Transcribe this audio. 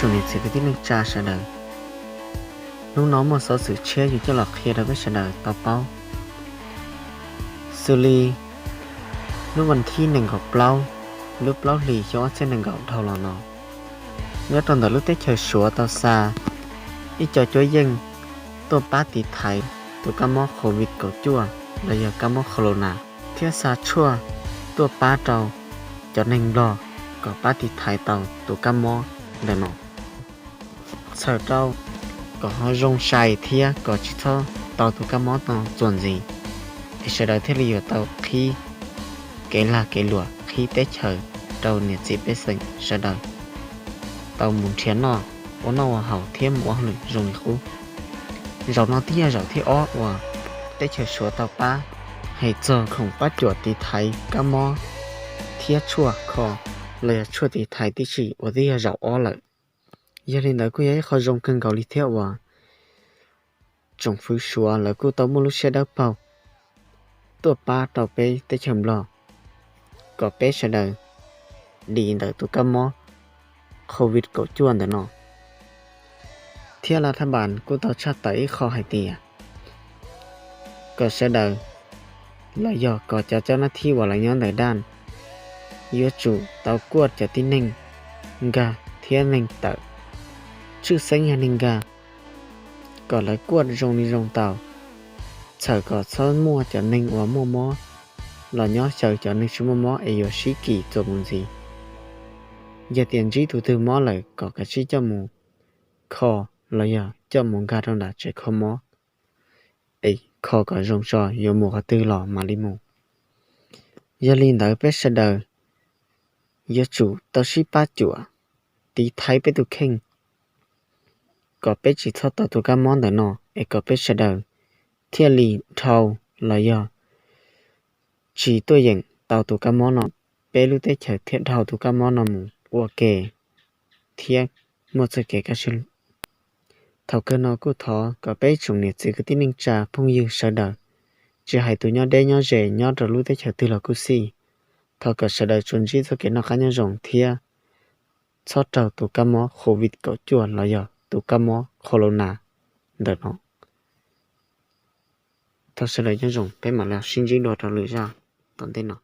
Tsoom niam txiv kwv tij neej tsa sawv daws, hnub no muaj xov xwm tshiab yus coj los qhia rau peb sawv daws tau paub. Xws li lub vas thib nees nkaum plaub, lub plaub hlis xyoo ob txhiab nees nkaum dhau los no, nyob rau ntawm lub teb chaws Suav tau xa ib co cuab yeej tuaj pab tiv thaiv tus kab mob COVID kaum cuaj los yog kab mob Corona, thiab xa tshuaj tuaj pab rau cov neeg Nplog kom pab tiv thaiv tau tus kab mob ntawm no, txhawm rau kom ho zoo sai thiab kom tsis txhob tau tus kab mob no txuas ntxiv, es sawv daws thiaj li yuav tau qhib kev lag kev luam, qhib teb chaws rau niam txiv pej xeem sawv daws tau mus nrhiav noj, ua noj ua haus thiab mus ua hauj lwm zoo li qub. Zaum no twb yog zaum thib ob uas teb chaws Suav tau pab hais txog khoom pab cuam tiv thaiv kab mob thiab tshuaj kho los yog tshuaj tiv thaiv tib si uas twb yog zaum ob lawm. Yog li ntawd kuj yog ib qho zoo kawg nkaus li thiab uas tsoom fwv Suav lawv kuj tau muaj lub siab dawb paug tuaj pab rau peb teb chaws Nplog kom peb sawv daws dim ntawm tus kab mob COVID kaum cuaj ntawm no. Thiab lav thab npas kuj tau tshaj tawm ib qho hais tias kom sawv daws los yog kom cov cab nab thib uas lawv nyob ntawm daj yuav tsum tau kuaj cov tib neeg nkag thiab neeg tawm, tshwj xeeb yog neeg nkag, kom lawv kuaj zoo li zoo tau, txhawm kom txhob muaj cov neeg uas muaj mob los nyob xyaw cov neeg tsis muaj mob es yuav sib kis txuas mus ntxiv. Yog tias ntsib tus twg mob lawm kom kav tsij coj mus kho los yog coj mus nkag rau nram tsev kho mob es kho kom zoo tso, yuav mus qhov twg los mam li mus. Yog li ntawd peb sawv daws yuav tsum tau sib pab cuam tiv thaiv peb tus kheej kom peb tsis txhob tau tus kab mob ntawm no es kom peb sawv daws thiaj li dhau los yog tsis tuaj yeem tau tus kab mob no, peb lub teb chaws thiaj dhau tus kab mob no mus ua ke thiab muaj txoj kev kaj siab. Thaum kawg no kuj thov kom peb tsoom niam txiv kwv tij neej tsa phooj ywg sawv daws, tsis hais tus nyob deb nyob ze nyob rau lub teb chaws twg los kuj xij, thov kom sawv daws tsuas ntsib txoj kev noj qab nyob zoo thiab txhob raug tus kab mob COVID kaum cuaj los yog tus kab mob Corona ntawm no. Thov sawv daws nyob zoo, peb mam li sib ntsib dua rau lwm zaj tom ntej no.